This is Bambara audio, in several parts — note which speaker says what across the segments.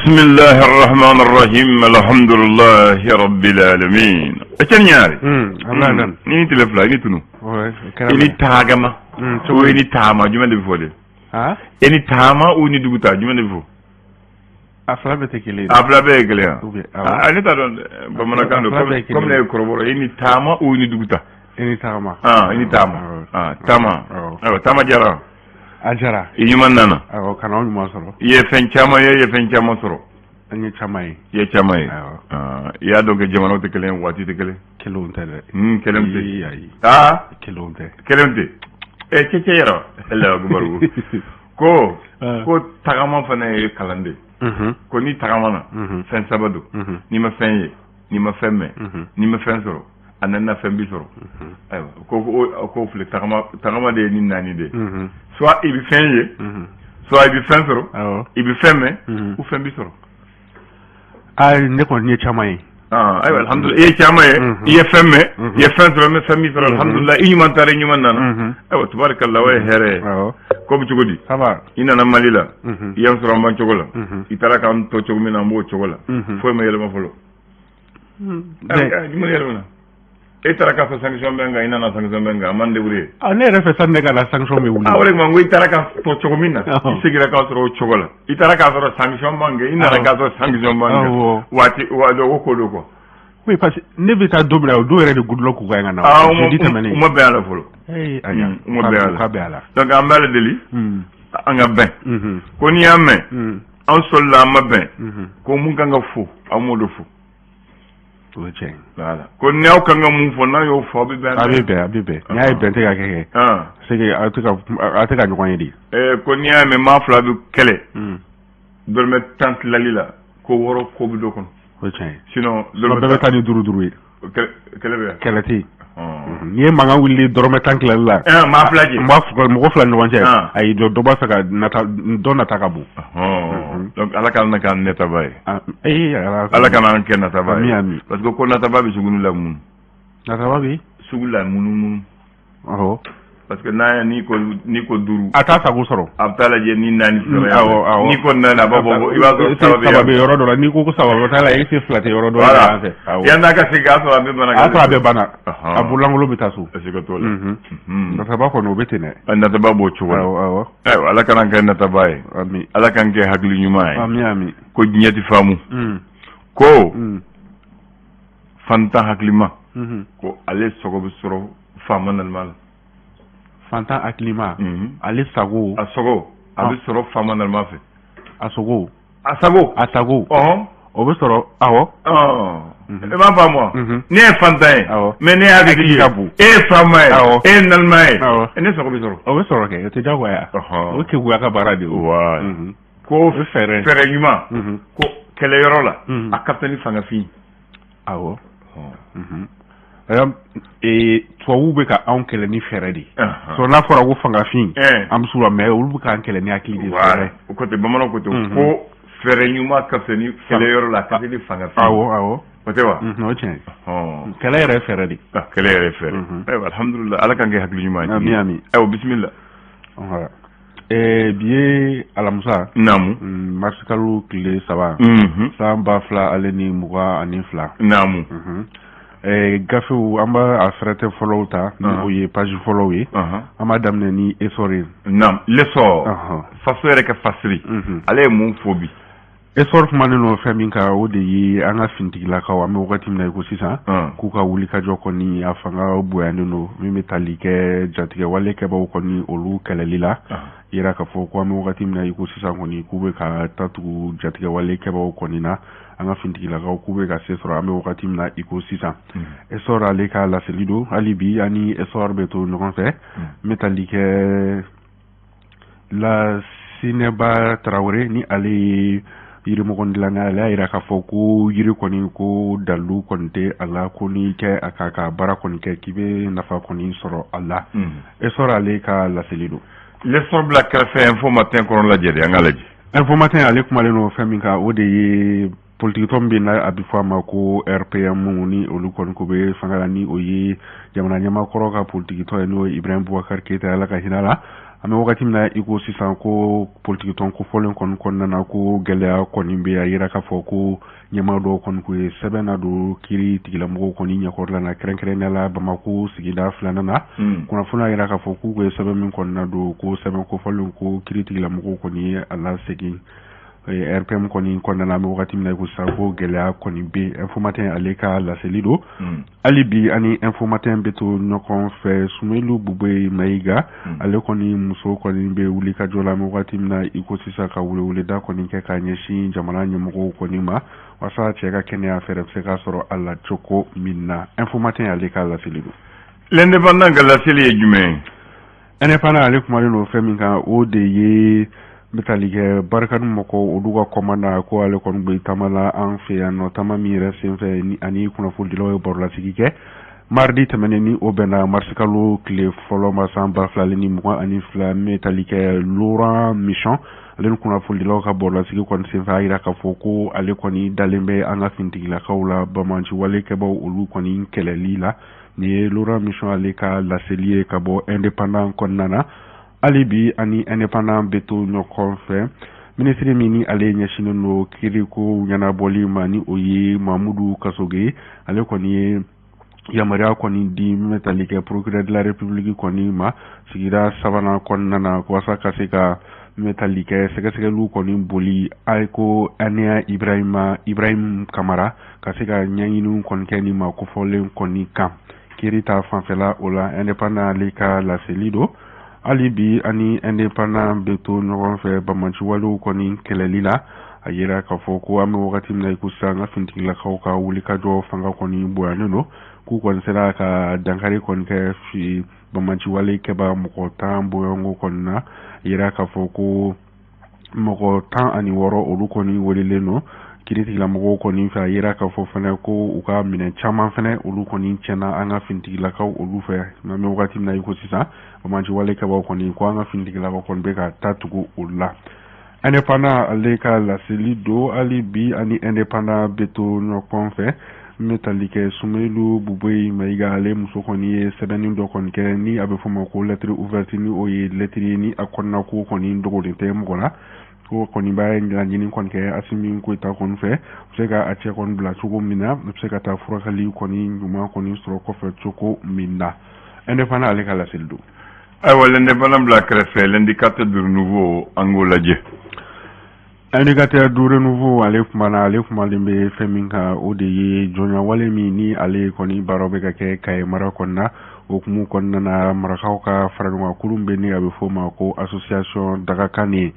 Speaker 1: Bismillahi rahmani rahim, alhamdulillahi rabbil alamin. Etienne Ɲare.
Speaker 2: Abdoulaye.
Speaker 1: Ni ni tile fila, i ni tunu. I ni tagama o i ni taama, jumɛn de bɛ fɔ de?
Speaker 2: Ah.
Speaker 1: I ni taama o ni dugutaa, jumɛn de bɛ fɔ?
Speaker 2: A fila bɛɛ tɛ kelen ye.
Speaker 1: A fila bɛɛ ye kelen ye.
Speaker 2: Awɔ.
Speaker 1: A ne t'a dɔn dɛ, bamanankan don.
Speaker 2: A fila bɛɛ ye kelen
Speaker 1: Comme ne ye kɔrɔbɔrɔ, i ni taama o i ni dugutaa.
Speaker 2: I ni tagama.
Speaker 1: Ah, i ni taama.
Speaker 2: Awɔ.
Speaker 1: Ah, taama.
Speaker 2: Awɔ.
Speaker 1: Ayiwa, taama diyara.
Speaker 2: A diyara.
Speaker 1: I ɲuman nana.
Speaker 2: Awɔ, ka n'aw ɲuman sɔrɔ.
Speaker 1: I ye fɛn caman ye, i ye fɛn caman sɔrɔ.
Speaker 2: An ye caman ye.
Speaker 1: I ye caman ye.
Speaker 2: Awɔ.
Speaker 1: Ah, i y'a dɔn que jamanaw tɛ kelen ye, waati tɛ kelen.
Speaker 2: Kelenw tɛ dɛ.
Speaker 1: Kelenw tɛ.
Speaker 2: Ayi, ayi.
Speaker 1: Ah.
Speaker 2: Kelenw tɛ.
Speaker 1: Kelenw tɛ. Ɛ, cɛ cɛ yɛrɛ, Alahu akubaru, ko
Speaker 2: Ah.
Speaker 1: ko tagama fana ye kalan de ye. Ko ni tagama na, fɛn saba don. N'i ma fɛn ye, n'i ma fɛn mɛn, n'i ma fɛn sɔrɔ, a nana fɛn bi sɔrɔ. Ayiwa, ko filɛ, tagama, tagama de ye ni naani de ye. Soit i bɛ fɛn ye, soit i bɛ fɛn sɔrɔ, i bɛ fɛn mɛn, ou fɛn bi sɔrɔ.
Speaker 2: Aa, ne kɔni ye caman ye.
Speaker 1: Ah, ayiwa, alhamdulilah, i ye caman ye, i ye fɛn mɛn, i ye fɛn sɔrɔ, mais fɛn bi sɔrɔ. Alhamdulilah, i ɲuman taara, i ɲuman nana. Ayiwa, tubarikala, o ye hɛrɛ ye. Ko bɛ cogo di?
Speaker 2: Ça va.
Speaker 1: I nana Mali la, i y'an sɔrɔ an b'an cogo la. I taara k'an to cogo min na, an b'o cogo la. Foyi ma yɛlɛma fɔlɔ.
Speaker 2: Bɛn.
Speaker 1: Jumɛn yɛlɛmana? E taara k'a sɔrɔ sanction bɛ n kan, i nana sanction bɛ n kan, a man débrouiller.
Speaker 2: Ah, ne yɛrɛ fɛ sani ne ka na, sanction bɛ wuli.
Speaker 1: Ah, o de kama n ko i taara k'a to cogo min na, i seginna k'a sɔrɔ o cogo la. I taara k'a sɔrɔ sanction b'an kan, i nana k'a sɔrɔ sanction b'an kan. Waati waati o ko don quoi.
Speaker 2: Oui, parce que ne bɛ taa don min na, o don yɛrɛ de Goodluck ko k'an ka na.
Speaker 1: Ah, u ma
Speaker 2: Jeudi tɛmɛnen.
Speaker 1: u ma bɛn a la fɔlɔ.
Speaker 2: Ee, ayiwa.
Speaker 1: U ma bɛn a la.
Speaker 2: U ka bɛn a la.
Speaker 1: Donc an bɛ Ala deli an ka bɛn. Ko n'i y'a mɛn an sɔlila, an ma bɛn, ko mun kan ka fo, an m'o de fo.
Speaker 2: O ye tiɲɛ ye.
Speaker 1: Voilà. Ko ni aw kan ka mun fɔ, n'a y'o fɔ, aw bɛ bɛn.
Speaker 2: A bɛ bɛn, a bɛ bɛn. N'i y'a ye bɛn tɛ ka kɛ, c'est que aw tɛ ka ɲɔgɔn ye de.
Speaker 1: Ko n'i y'a mɛn maa fila bɛ kɛlɛ dɔrɔmɛ 10 tilali la, ko wɔɔrɔ ko bɛ dɔ kɔnɔ.
Speaker 2: O ye tiɲɛ ye.
Speaker 1: Sinon
Speaker 2: Bɛɛ bɛ taa ni duuru duuru ye.
Speaker 1: Kɛlɛ bɛ yan.
Speaker 2: Kɛlɛ tɛ yen. N'i ye mankan wuli dɔrɔmɛ 10 tilali la.
Speaker 1: Maa fila jɛ.
Speaker 2: N b'a fɔ mɔgɔ fila ni ɲɔgɔn cɛ. Ayi, dɔ b'a fɛ ka nata, dɔ nata ka bon.
Speaker 1: Donc Ala k'an k'an nataba ye.
Speaker 2: Ah, ee, Ala.
Speaker 1: Ala kana an kɛ nataba ye.
Speaker 2: Ami, ami.
Speaker 1: Parce que ko nataba bɛ sugu la munu.
Speaker 2: Nataba bɛ?
Speaker 1: Sugu la munumunu. Parce que n'a ye n'i ko duuru.
Speaker 2: A t'a sago sɔrɔ.
Speaker 1: A bɛ taa lajɛ ni naani sɔrɔ yan.
Speaker 2: Awɔ, awɔ.
Speaker 1: N'i ko naani, a b'a fɔ ko i b'a sɔrɔ saba bɛ
Speaker 2: saba
Speaker 1: yan.
Speaker 2: bɛ yɔrɔ dɔ la, n'i ko ko saba bɛ taa la, e se fila tɛ yɔrɔ dɔ la yan fɛ. Awɔ.
Speaker 1: Yanni a ka segin, a sɔrɔ a bɛɛ banna.
Speaker 2: A y'a sɔrɔ a bɛɛ banna. A bololankolon bɛ taa so.
Speaker 1: Siga t'o la.
Speaker 2: Nataba kɔni, o bɛ ten dɛ.
Speaker 1: A nataba b'o cogo la.
Speaker 2: Awɔ, awɔ.
Speaker 1: Ayiwa, Ala kana kɛ nataba ye.
Speaker 2: Ami.
Speaker 1: Ala k'an kɛ hakili ɲuman ye.
Speaker 2: Ami, ami.
Speaker 1: Ko diɲɛ tɛ faamu. Ko fantan hakilima, ko ale sago bɛ sɔrɔ faama nalima la.
Speaker 2: Fantan hakilima, ale sago.
Speaker 1: A sago a bɛ sɔrɔ faama nalima fɛ.
Speaker 2: A sogo.
Speaker 1: A sago.
Speaker 2: A sago. O bɛ sɔrɔ, awɔ.
Speaker 1: I b'a faamu wa? Ne ye fantan ye. Mais ne hakili
Speaker 2: ka bon.
Speaker 1: E ye faama ye. E ye nalima ye. Ne sago bɛ sɔrɔ.
Speaker 2: O bɛ sɔrɔ kɛ, o tɛ diyagoya. O ye keguya ka baara de ye.
Speaker 1: Wa ko
Speaker 2: O ye fɛɛrɛ.
Speaker 1: Fɛɛrɛ ɲuman ko kɛlɛyɔrɔ la, a ka fisa ni fangafin.
Speaker 2: Awɔ. Ee, tubabuw bɛ ka anw kɛlɛ ni fɛɛrɛ de ye. Sɔrɔ n'a fɔra ko fangafin, an bɛ s'u la, mais olu bɛ k'an kɛlɛ ni hakili de ye, fɛɛrɛ.
Speaker 1: O ko tɛ, bamananw ko ten ko fɛɛrɛ ɲuman ka fisa ni kɛlɛyɔrɔ la, a ka fisa ni fangafin.
Speaker 2: Awɔ, awɔ.
Speaker 1: O tɛ wa?
Speaker 2: O ye tiɲɛ ye. Kɛlɛ yɛrɛ ye fɛɛrɛ de ye.
Speaker 1: Kɛlɛ yɛrɛ ye fɛɛrɛ. Ayiwa, alhamdulilah, Ala k'an kɛ hakili ɲuman ye.
Speaker 2: Ami, ami.
Speaker 1: Ayiwa, bisimila.
Speaker 2: Voilà. Bi ye alamisa.
Speaker 1: Naamu.
Speaker 2: Mars kalo tile 3. San 2022.
Speaker 1: Naamu.
Speaker 2: Gafew, an b'a a fɛrɛtɛ fɔlɔw ta ni o ye page fɔlɔw ye. An b'a daminɛ ni Essor ye.
Speaker 1: Naam, L'Essor. Faso yɛrɛ ka fasiri. Ale ye mun fɔ bi?
Speaker 2: Essor kumanen don fɛn min kan, o de ye an ka finitigilakaw, an bɛ wagati min na i ko sisan, k'u ka wulikajɔ kɔni, a fanga bonyanen don, min bɛ tali kɛ jatigɛwale kɛbaw kɔni, olu kɛlɛli la. Yira k'a fɔ ko an bɛ wagati min na i ko sisan kɔni, k'u bɛ ka ta tugu jatigɛwale kɛbaw kɔni na, an ka finitigilakaw k'u bɛ ka se sɔrɔ an bɛ wagati min na i ko sisan. Essor ale ka laseli don. Hali bi, an ni Essor bɛ to ɲɔgɔn fɛ. N bɛ tali kɛ la Sinɛba Tarawele ni ale ye yirimɔgɔ dilanna, ale y'a yira k'a fɔ ko yiri kɔni, ko dalu kɔni tɛ a la, ko n'i kɛ a ka baara kɔni kɛ, k'i bɛ nafa kɔni sɔrɔ a la. Essor ale ka laseli don.
Speaker 1: L'Essor bila kɛrɛfɛ, Info Matin kɔnɔ lajɛ de, an ka lajɛ.
Speaker 2: Info Matin ale kumalen don fɛn min kan, o de ye politikitɔn min bɛ yen, a bɛ fɔ a ma ko RPM, ni olu kɔni ko bɛ fanga la, ni o ye jamana ɲɛmaakɔrɔ ka politikitɔn ye, n'o ye Ibrahim Boubacar Keïta, Ala ka hinɛ la. An bɛ wagati min na i ko sisan ko politikitɔn kofɔlen kɔni kɔnɔna na ko gɛlɛya kɔni bɛ a yira k'a fɔ ko ɲɛmaa dɔw kɔni ko ye sɛbɛn na don kiiri tigilamɔgɔw kɔni ɲɛkɔrɔla na, kɛrɛnkɛrɛnnenya la Bamakɔ sigida filanan na. Kunnafoni y'a yira k'a fɔ k'u ye sɛbɛn min kɔni na don, ko sɛbɛn kofɔlen ko kiiri tigilamɔgɔw kɔni ye a lasegin. RPM kɔni kɔnɔna na, an bɛ wagati min na i ko sisan ko gɛlɛya kɔni bɛ. Info Matin ale ka laseli don. Hali bi ani Info Matin bɛ to ɲɔgɔn fɛ. Soumeylou Boubèye Maïga, ale kɔni muso kɔni bɛ wuli ka jɔ la, an bɛ wagati min na i ko sisan, ka weleweleda kɔni kɛ ka ɲɛsin jamana ɲɛmɔgɔw kɔni ma, walasa cɛ ka kɛnɛya fɛɛrɛ bɛ se ka sɔrɔ a la cogo min na. Info Matin ale ka laseli don.
Speaker 1: L'Indépendant ka laseli ye jumɛn ye?
Speaker 2: Indépendant ale kumalen don fɛn min kan, o de ye n bɛ tali kɛ Barkhane mɔgɔw olu ka commandant, ko ale kɔni bɛ taama la an fɛ yan nɔ, taama min yɛrɛ senfɛ ni ani kunnafonidilaw ye barolasigi kɛ mardi tɛmɛnen, ni o bɛnna marisikalo tile fɔlɔ ma san 2022. Min bɛ tali kɛ Laurent Michon, ale ni kunnafonidilaw ka barolasigi kɔni senfɛ, a yira k'a fɔ ko ale kɔni dalen bɛ an ka finitigilakaw la banbaanci wale kɛbaw olu kɔni kɛlɛli la. Nin ye Laurent Michon ale ka laseli ye ka bɔ Indépendant kɔnɔna na. Hali bi ani Indépendant bɛ to ɲɔgɔn fɛ. Minisiri min ni ale ɲɛsinnen don kiiriko ɲɛnabɔli ma, ni o ye Mamudu Kasoge ye, ale kɔni ye yamaruya kɔni di min bɛ tali kɛ procureur de la République kɔni ma sigida sabanan kɔnɔna na, walasa ka se ka min bɛ tali kɛ sɛgɛsɛgɛliw kɔni boli a ko Aniya Ibrahima Ibrahim Kamara, ka se ka ɲɛɲiniw kɔni kɛ nin ma kofɔlen kɔni kan kiiri ta fanfɛla o la. Indépendant ale ka laseli don. Hali bi ani Indépendant bɛ to ɲɔgɔn fɛ. Banbaanciwalew kɔni kɛlɛli la, a yira k'a fɔ ko an bɛ wagati min na i ko sisan, an ka finitigilakaw ka wulikajɔ fanga kɔni bonyanen don, k'u kɔni sera ka dankari kɔni kɛ banbaanciwale kɛba mɔgɔ 10 bɔɲɔgɔnko kɔni na. A yira k'a fɔ ko mɔgɔ 16 olu kɔni welelen don kiiritigɛlamɔgɔw kɔni fɛ. A yira k'a fɔ fɛnɛ ko u ka minɛn caman fɛnɛ olu kɔni tiɲɛna an ka finitigilakaw olu fɛ. An bɛ wagati min na i ko sisan, banbaanciwale kɛbaw kɔni ko an ka finitigilakaw kɔni bɛ ka taa tugu olu la. Indépendant ale ka laseli don. Hali bi ani Indépendant bɛ to ɲɔgɔn fɛ. N bɛ tali kɛ Soumeylou Boubèye Maïga, ale muso kɔni ye sɛbɛnni dɔ kɔni kɛ ni a bɛ fɔ o ma ko lettre ouverte, ni o ye lettre ye ni a kɔnɔna ko kɔni dogolen tɛ mɔgɔ la, ko kɔni b'a laɲini kɔni kɛ Assimi Goïta kɔni fɛ, u bɛ se ka a cɛ kɔni bila cogo min na, u bɛ se ka taa furakɛli kɔni ɲuman kɔni sɔrɔ kɔfɛ cogo min na. Indépendant ale ka laseli don.
Speaker 1: Ayiwa, L'Indépendant bila kɛrɛfɛ, L'Indicateur du Renouveau, an k'o lajɛ.
Speaker 2: Indicateur du Renouveau ale kumana, ale kumalen bɛ fɛn min kan, o de ye jɔnyawale min ni ale kɔni baaraw bɛ ka kɛ Kaye mara kɔnɔna. O hukumu kɔnɔna na, marakaw ka faraɲɔgɔnkan kurun bɛ ni a bɛ fɔ o ma ko association Dagakane,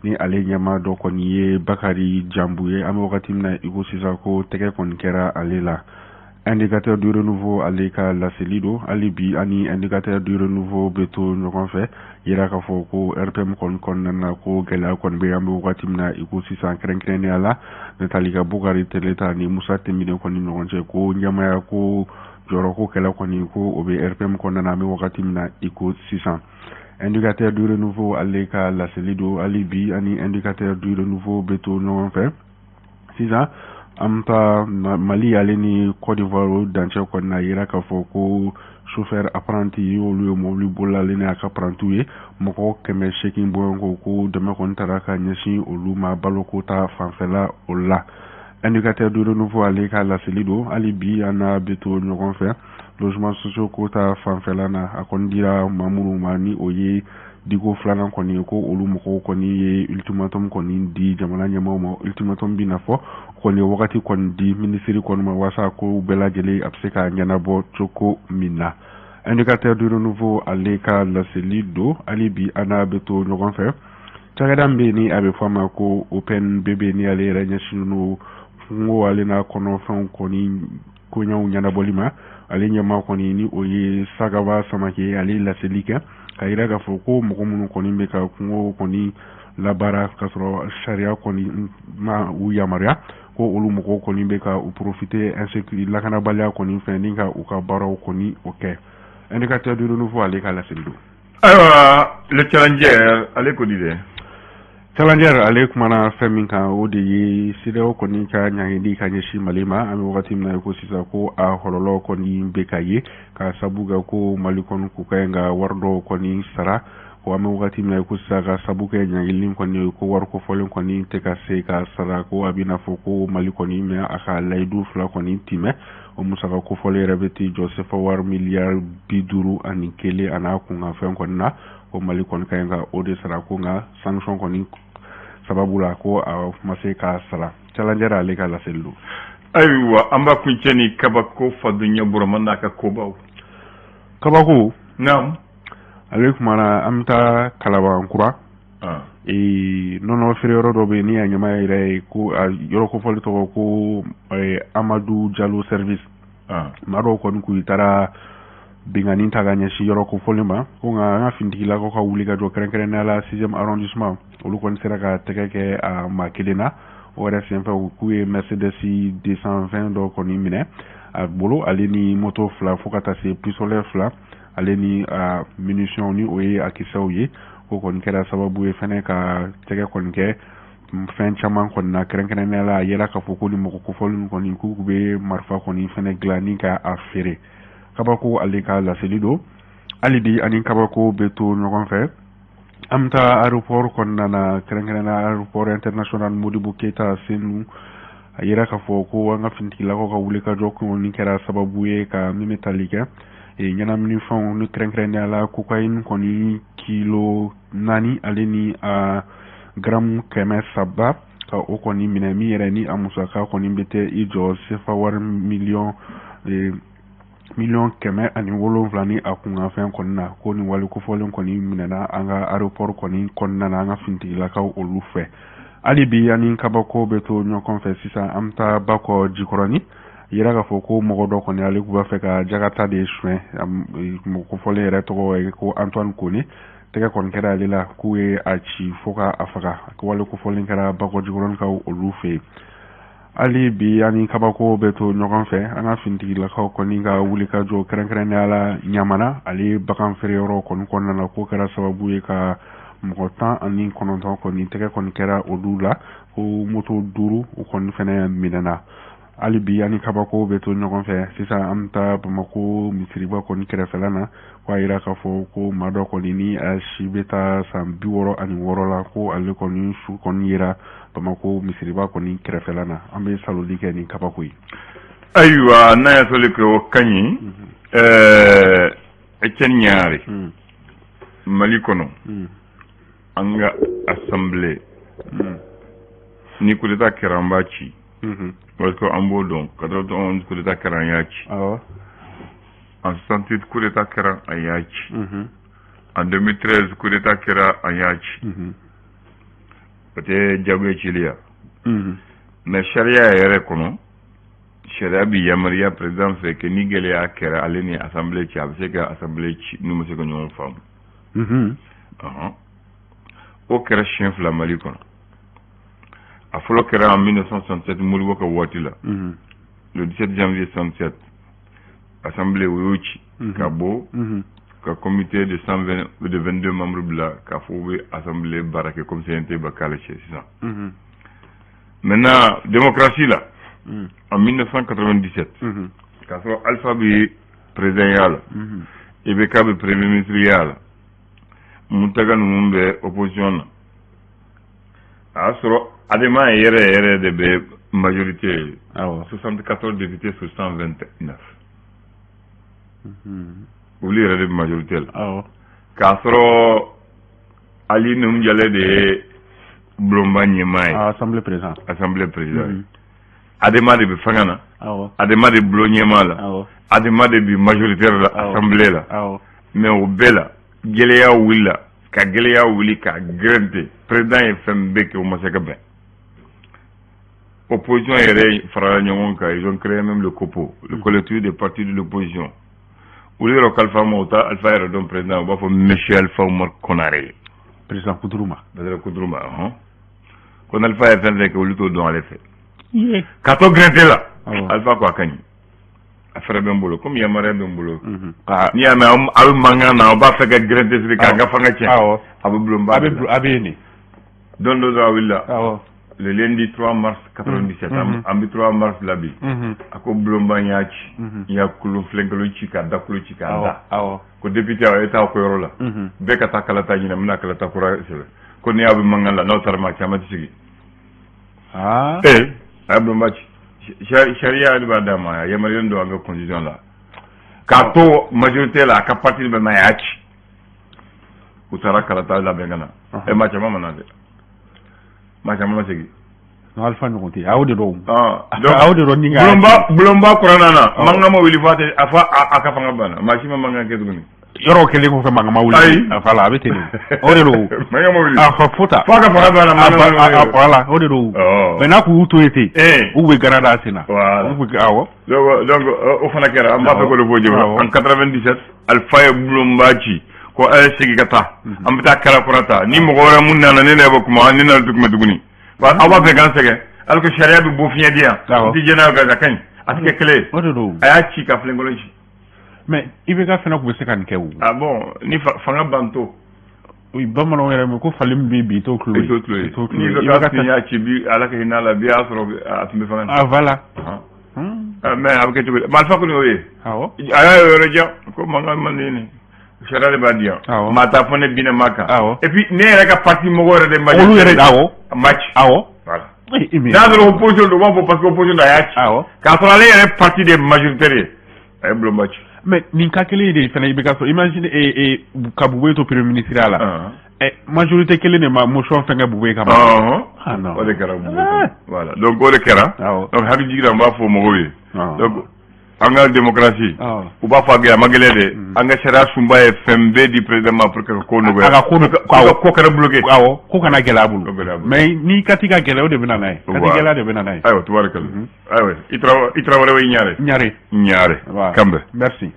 Speaker 2: ni ale ɲɛmaa dɔ kɔni ye Bakari Jambu ye, an bɛ wagati min na i ko sisan ko tɛgɛ kɔni kɛra ale la. Indicateur du Renouveau ale ka laseli don. Hali bi ani Indicateur du Renouveau bɛ to ɲɔgɔn fɛ. Yira k'a fɔ ko RPM kɔni kɔnɔna na ko gɛlɛya kɔni bɛ, an bɛ wagati min na i ko sisan, kɛrɛnkɛrɛnnenya la Natali ka Bukari Teleta ni Musa Timbiné kɔni ɲɔgɔn cɛ, ko ɲɛmaaya ko jɔyɔrɔko kɛlɛ kɔni ko o bɛ RPM kɔnɔna na, an bɛ wagati min na i ko sisan. Indicateur du Renouveau ale ka laseli don. Hali bi ani Indicateur du Renouveau bɛ to ɲɔgɔn fɛ. Sisan an bɛ taa Mali ale ni Côte d'Ivoire o dancɛ kɔni na, yira k'a fɔ ko chauffeur apprenti olu ye mobili bolila ale ni a ka apprenti ye mɔgɔ 800 bɔɲɔgɔnko, ko dɛmɛ kɔni taara ka ɲɛsin olu ma baloko ta fanfɛla o la. Indicateur du Renouveau ale ka laseli don. Hali bi an n'a bɛ to ɲɔgɔn fɛ. Logement sociaux ko ta fanfɛla na, a kɔni dira maa minnu ma ni o ye diko filanan kɔni ye, ko olu mɔgɔw kɔni ye ultimatum kɔni di jamana ɲɛmaaw ma. Ultimatum bi n'a fɔ kɔni ye wagati kɔni di minisiri kɔni ma, walasa ko bɛɛ lajɛlen a bɛ se ka ɲɛnabɔ cogo min na. Indicateur du Renouveau ale ka laseli don. Hali bi an n'a bɛ to ɲɔgɔn fɛ. Cakɛda min bɛ yen ni a bɛ fɔ a ma ko OPNBB, ni ale yɛrɛ ɲɛsinnen don kungo ale n'a kɔnɔfɛnw kɔni koɲɛw ɲɛnabɔli ma, ale ɲɛmaa kɔni ni o ye Sagaba Samake, ale laseli kɛ ka yira k'a fɔ ko mɔgɔ minnu kɔni bɛ ka kungo kɔni labaara k'a sɔrɔ sariya kɔni ma u yamaruya, ko olu mɔgɔw kɔni bɛ ka u profiter insécurité lakanabaliya kɔni fɛ ni ka u ka baaraw kɔni o kɛ. Indicateur du Renouveau ale ka laseli don.
Speaker 1: Ayiwa, Le Challenger ale ko di dɛ?
Speaker 2: Challenger ale kumana fɛn min kan, o de ye CEDEAO kɔni ka ɲangili ka ɲɛsin Mali ma, an bɛ wagati min na i ko sisan, ko a kɔlɔlɔ kɔni bɛ ka ye ka sabu kɛ ko Mali kɔni k'u ka ɲi ka wari dɔw kɔni sara. Ko an bɛ wagati min na i ko sisan, ka sabu kɛ ɲangili kɔni ye, ko wari kofɔlen kɔni tɛ ka se ka sara, ko a bɛna fɔ ko Mali kɔni mɛ a ka layidu fila kɔni timɛ. O musaka kofɔlen yɛrɛ bɛ t'i jɔ sefa wari miliyari 51 a n'a kunkanfɛn kɔni na, ko Mali kɔni ka ɲi ka o de sara, ko nka sanction kɔni sababu la, ko a ma se k'a sara. Challenger ale ka laseli don.
Speaker 1: Ayiwa, an b'a kuncɛ ni kabako fadonya Burama n'a ka kobaw.
Speaker 2: Kabako.
Speaker 1: Naam.
Speaker 2: Ale kumana, an bɛ taa Kalabankura. Nɔnɔ feere yɔrɔ dɔ bɛ yen ni a ɲɛmaa yɛrɛ ye, ko a yɔrɔ kofɔli tɔgɔ ko Amadu Jalo Service. Maa dɔw kɔni k'u taara binkanni ta ka ɲɛsin yɔrɔ kofɔlen ma, ko nka an ka finitigilakaw ka wuli ka jɔ, kɛrɛnkɛrɛnnenya la 6e arrondissement, olu kɔni sera ka tɛgɛ kɛ a maa kelen na. O yɛrɛ senfɛ, k'u ye Mercedes 220 dɔ kɔni minɛ a bolo, ale ni moto fila, fo ka taa se pistolet fila, ale ni a munition, ni o ye a kisɛw ye. O kɔni kɛra sababu ye fɛnɛ ka tɛgɛ kɔni kɛ fɛn caman kɔni na. Kɛrɛnkɛrɛnnenya la, a yera k'a fɔ ko ni mɔgɔ kofɔlen kɔni, k'u bɛ marifa kɔni fɛnɛ dilan ni ka a feere. Kabako ale ka laseli don. Hali bi ani kabako bɛ to ɲɔgɔn fɛ. An bɛ taa aéroport kɔnɔna na, kɛrɛnkɛrɛnnenya aéroport international Modibo Keyita Senu. A yira k'a fɔ ko an ka finitigilakaw ka wulikajɔ kɔni kɛra sababu ye ka min bɛ tali kɛ ɲɛnaminifɛnw ni kɛrɛnkɛrɛnnenya la cocaïne kɔni kilo 4, ale ni a garamu 300, ka o kɔni minɛ, min yɛrɛ ni a musaka kɔni bɛ tɛ i jɔ sefa wari miliyɔn 107 ni a kunkanfɛn kɔni na. Ko nin wale kofɔlen kɔni minɛna an ka aéroport kɔni kɔnɔna na, an ka finitigilakaw olu fɛ. Hali bi ani kabako bɛ to ɲɔgɔn fɛ. Sisan an bɛ taa Bakɔ Jikɔrɔni. Yira k'a fɔ ko mɔgɔ dɔ kɔni, ale tun b'a fɛ ka jagata de suɲɛ. Mɔgɔ kofɔlen yɛrɛ tɔgɔ ye ko Antoine Kone. Tɛgɛ kɔni kɛra ale la, k'u ye a ci fo ka a faga. Wale kofɔlen kɛra Bakɔ Jikɔrɔnikaw olu fɛ yen. Hali bi ani kabako bɛ to ɲɔgɔn fɛ. An ka finitigilakaw kɔni ka wulikajɔ, kɛrɛnkɛrɛnnenya la Ɲamana, ale bagan feere yɔrɔ kɔni kɔnɔna na, k'o kɛra sababu ye ka mɔgɔ 19 kɔni, tɛgɛ kɔni kɛra olu la, ko moto duuru o kɔni fɛnɛ minɛna. Hali bi ani kabako bɛ to ɲɔgɔn fɛ. Sisan an bɛ taa Bamakɔ misiriba kɔni kɛrɛfɛla na, ko a yira k'a fɔ ko maa dɔ kɔni, ni a si bɛ taa san 66 la, ko ale kɔni su kɔni yera Bamakɔ misiriba kɔni kɛrɛfɛla na. An bɛ saloli kɛ ni kabako ye.
Speaker 1: Ayiwa, n'a y'a sɔrɔ ko o ka ɲi, Etienne Ɲare, Mali kɔnɔ, an ka assemblée, ni coup d'état kɛra, an b'a ci, parce que an b'o dɔn. 91 coup d'état kɛra, an y'a ci. En 68 coup d'état kɛra, an y'a ci. En 2013 coup d'état kɛra, an y'a ci. O tɛ jagoya cili ya? Mais sariya yɛrɛ kɔnɔ, sariya bi yamaruya président fɛ que ni gɛlɛya kɛra ale ni assemblée cɛ, a bɛ se ka assemblée ci n'u ma se ka ɲɔgɔn faamu. O kɛra siɲɛ fila Mali kɔnɔ. A fɔlɔ kɛra en 1967, Modibo ka waati la, le 17 janvier 67, assemblée o y'o ci ka bɔ ka comité de 120, de 22 membres bila k'a fɔ u bɛ assemblée baara kɛ comme CNT ba k'ale cɛ sisan. Maintenant, démocratie la, en 1997, k'a sɔrɔ Alpha bɛ président ya la, IBK bɛ premier ministre ya la, Mutaga ninnu bɛ opposition na, a y'a sɔrɔ ADEMA yɛrɛ yɛrɛ de bɛ majorité ye, 74 députés sur 129, olu yɛrɛ de bɛ majorité la, k'a sɔrɔ Ali Nouhoum Diallo de ye bulonba ɲɛmaa ye.
Speaker 2: Assemblée président.
Speaker 1: Assemblée président ye. ADEMA de bɛ fanga na, ADEMA de bulon ɲɛmaa la, ADEMA de bɛ majoritaire la assemblée la. Mais o bɛɛ la, gɛlɛya wulila ka gɛlɛya wuli ka gɛrɛnte. Président ye fɛn bɛɛ kɛ, o ma se ka bɛn. Opposition yɛrɛ farala ɲɔgɔn kan, ils ont créé même le COPO, le collectif des partis de l'opposition. Olu yɛrɛ kalifa ma, u taa Alpha yɛrɛ dɔn président, u b'a fɔ monsieur Alpha Oumar Konaré.
Speaker 2: Président kuturu ma.
Speaker 1: Président kuturu ma hɔn, ko n'Alpha ye fɛn fɛn kɛ, olu t'o dɔn ale fɛ. Ka to gɛrɛnte la, Alpha ko a ka ɲi, a fɛrɛ bɛ n bolo, komi yamaruya bɛ n bolo. N'i y'a mɛn aw bɛ mankan na, aw b'a fɛ ka gɛrɛnte siri k'an ka fanga tiɲɛ, a bɛ bulonba.
Speaker 2: A bɛ yen de.
Speaker 1: Don dɔ a wulila. Le lundi 3 mars 97, an bɛ 3 mars la bi. A ko bulonba n y'a ci, n y'a kulon filenkolon ci, k'a dakolo ci, k'a da. Ko député, aw ye taa ko yɔrɔ la, bɛɛ ka taa kalata ɲini, n bɛna kalata kura sɛbɛn. Ko n'i y'a bɛ mankan la, n'aw taara, maa caman tɛ sigi. Ee, a ye bulonba ci. Sariya de b'a d'a ma, a yamaruyalen don an ka constitution la k'a to majorité la, a ka parti bɛɛ ma, a y'a ci. U taara kalata labɛn ka na. Ɛ, maa caman ma na dɛ, maa caman ma segin.
Speaker 2: Non, Alpha ɲɔgɔn tɛ, a y'o de dɔn.
Speaker 1: Donc
Speaker 2: a y'o de dɔn ni ka
Speaker 1: bulonba kɔnɔna na, mankan ma wuli fo a tɛ a fɔ a ka fanga banna, maa si ma mankan kɛ tuguni.
Speaker 2: Yɔrɔ kɛlen kɔfɛ, mankan ma wuli.
Speaker 1: Ayi.
Speaker 2: Voilà, a bɛ ten de, o de don.
Speaker 1: Mankan ma wuli.
Speaker 2: A fɔ fo ta.
Speaker 1: Fo a ka fanga banna, mankan ma wuli.
Speaker 2: Voilà, o de don. Mais n'a k'u to yen ten, u bɛ gara da sen na.
Speaker 1: Voilà.
Speaker 2: U bɛ, awɔ.
Speaker 1: Donc o fana kɛra, an b'a fɛ k'o de fɔ jɛma. En 97, Alpha ye bulonba ci ko a ye segin ka taa, an bɛ taa kala kura ta ni mɔgɔ wɛrɛ mun nana, ne bɛ kuma, ne nana tun bɛ tuguni, aw b'a fɛ k'an sɛgɛn, alors que sariya bɛ bɔ fiɲɛ di yan. N tɛ jɛn n'a ye, a ka ɲi, a tɛ kɛ kɛlɛ ye.
Speaker 2: O de don.
Speaker 1: A y'a ci ka filenkolon ci.
Speaker 2: Mais IBK fana tun bɛ se ka nin kɛ o.
Speaker 1: Ah bon, ni fanga bantɔ.
Speaker 2: Oui, bamananw yɛrɛ ma ko fali min bɛ bi, i t'o tulo ye.
Speaker 1: I t'o tulo ye. N'i bɛ ka tun y'a ci bi, Ala ka hinɛ a la, bi y'a sɔrɔ a tun bɛ fanga na.
Speaker 2: Ah voilà.
Speaker 1: Mais a bɛ kɛ cogo di? Mais Alpha kɔni y'o ye. A y'a ye yɔrɔ jan ko mankan man di ne, sariya de b'a di yan. Maa t'a fɔ ne binna maa kan. Et puis ne yɛrɛ ka parti mɔgɔw yɛrɛ de ma.
Speaker 2: Olu yɛrɛ, awɔ.
Speaker 1: Ma ci. Voilà. N'a sɔrɔ opposition don, u b'a fɔ parce que opposition don, a y'a ci. K'a sɔrɔ ale yɛrɛ parti de majoritaire ye, a ye bulonba ci.
Speaker 2: Mais nin ka kelen de fana IBK sɔrɔ, imagine ka Boubèye to premier ministre ya la. Majorité kelen de ma motion fɛn kɛ Boubèye kama. Ah non.
Speaker 1: O de kɛra Boubèye. Voilà, donc o de kɛra. Donc hakili jiginna, n b'a fɔ mɔgɔw ye. Donc an ka démocratie, u b'a fɔ a gɛlɛya, a ma gɛlɛya dɛ. An ka sariya sunba ye fɛn bɛɛ di président ma pour que ka ko nɔgɔya.
Speaker 2: A ka ko
Speaker 1: nɔgɔya. Ko kɛra bloqué.
Speaker 2: Awɔ, ko kana gɛlɛya a bolo. Mais ni kati ka gɛlɛya, o de bɛ na n'a ye. Kati gɛlɛya de bɛ na n'a ye.
Speaker 1: Ayiwa, tubaarikala. Ayiwa, i Tarawele, i Ɲare.
Speaker 2: Ɲare.
Speaker 1: Ɲare. Kanbɛ.
Speaker 2: Merci.